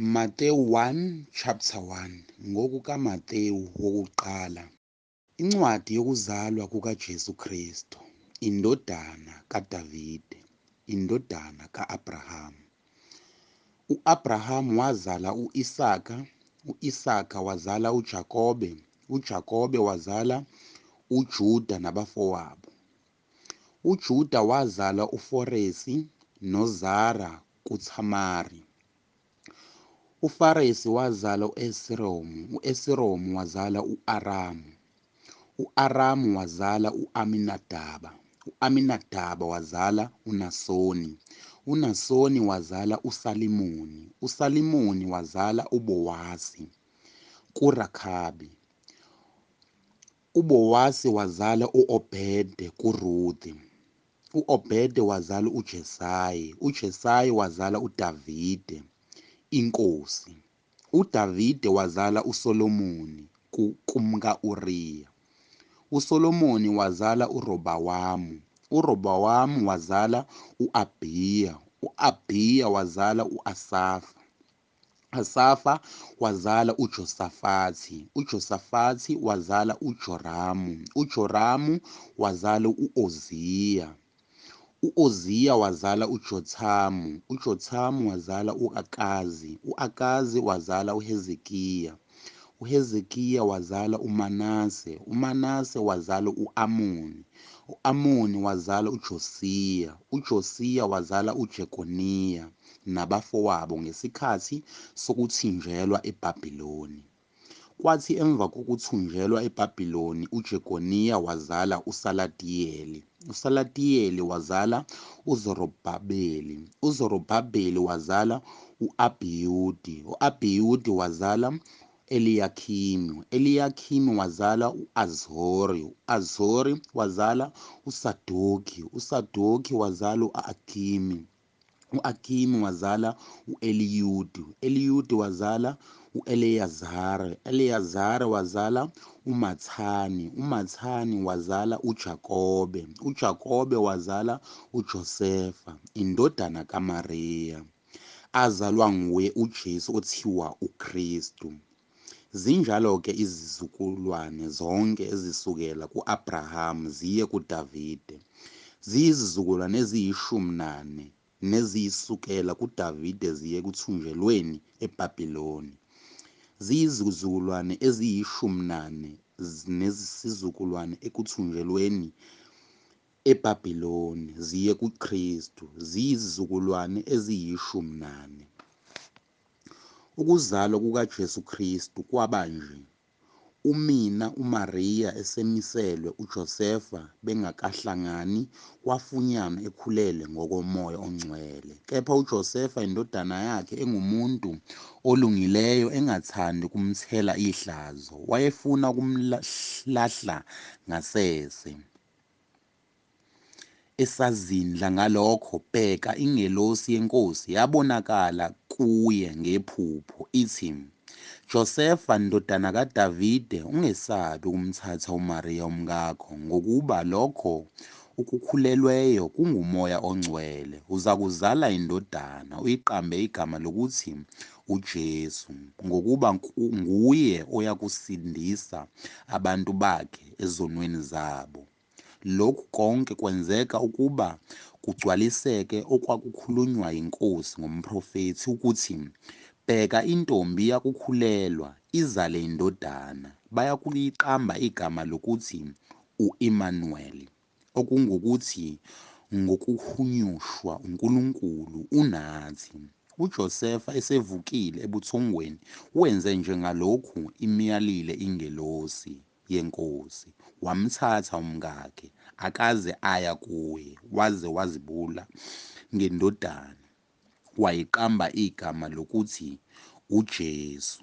Mateyu 1 chapter 1 ngokukaMateyu wokuqala. Incwadi yokuzalwa kukaJesu Kristu, indodana kaDavide, indodana ka-Abrahamu. U-Abrahamu wazala u-Isaka, u-Isaka wazala uJakobe, uJakobe wazala uJuda nabafowabo. UJuda wazala uForesi noZara kuThamari. UFaresi wazala u-Esiromu, u-Esiromu wazala u-Aramu, u-Aramu wazala u-Aminadaba, u-Aminadaba wazala uNasoni, uNasoni wazala uSalimoni, uSalimoni wazala uBowasi kuRakabi, uBowasi wazala u-Obede kuRuthi, u-Obede wazala uJesayi, uJesayi wazala uDavide inkosi. UDavide wazala uSolomoni kumka-Uriya. USolomoni wazala uRobowamu, uRobowamu wazala u-Abhiya, u-Abhiya wazala u-Asafa. Asafa wazala uJosafathi, uJosafathi wazala uJoramu, uJoramu wazala u-Oziya. U-Oziya wazala uJothamu, uJothamu wazala u-Akazi, u-Akazi wazala uHezekiya, uHezekiya wazala uManase, uManase wazala u-Amoni, u-Amoni wazala uJosiya, uJosiya wazala uJekoniya nabafowabo ngesikhathi sokuthinjelwa eBhabhiloni. Kwathi emva kokuthunjelwa eBhabhiloni uJekoniya wazala uSalatiyeli, uSalatiyeli wazala uZerubhabheli, uZerubhabheli wazala u-Abhiyudi, u-Abhiyudi wazala u-Eliyakimi, u-Eliyakimi wazala u-Azori, u-Azori wazala uSadoki, uSadoki wazala u-Akimi, u-Akimi wazala u-Eliyudi, u-Eliyudi wazala u-Eleyazare, Eleyazare wazala uMathani, uMathani wazala uJakobe, uJakobe wazala uJosefa, indodana kaMariya, azalwa nguye uJesu othiwa uKristu. Zinjalo-ke izizukulwane zonke ezisukela ku-Abrahamu ziye kuDavide, ziyizizukulwane eziyishumi nane neziyisukela kuDavide ziye ekuthunjelweni eBhabhiloni. Ziyizizukulwane eziyishumi nane nesizukulwane ekuthunjelweni eBhabhiloni ziye kuKristu, ziyizizukulwane eziyishumi nane. Ukuzalwa kukaJesu Kristu kwaba nje. Umina uMariya esemiselwe uJosefa bengakahlangani, wafunyanwa ekhulelwe ngokoMoya oNgcwele. Kepha uJosefa indodana yakhe engumuntu olungileyo engathandi ukumthela ihlazo, wayefuna ukumlahla ngasese. Esazindla ngalokho, bheka, ingelosi yeNkosi yabonakala kuye ngephupho, ithi, Josefa, ndodana kaDavide, ungesabi ukumthatha uMariya umkakho, ngokuba lokho ukukhulelweyo kunguMoya oNgcwele. Uzakuzala indodana, uyiqambe igama lokuthi uJesu, ngokuba nguye oyakusindisa abantu bakhe ezonweni zabo. Lokhu konke kwenzeka ukuba kugcwaliseke okwakukhulunywa yiNkosi ngomprofethi ukuthi, Bheka, intombi iyakukhulelwa, izale indodana, bayakuyiqamba igama lokuthi u-Imanuweli, okungukuthi ngokuhunyushwa uNkulunkulu unathi. UJosefa esevukile ebuthongweni wenze njengalokhu imyalile ingelosi yeNkosi, wamthatha umkakhe, akaze aya kuye, waze wazibula ngendodana, wayiqamba igama lokuthi uJesu.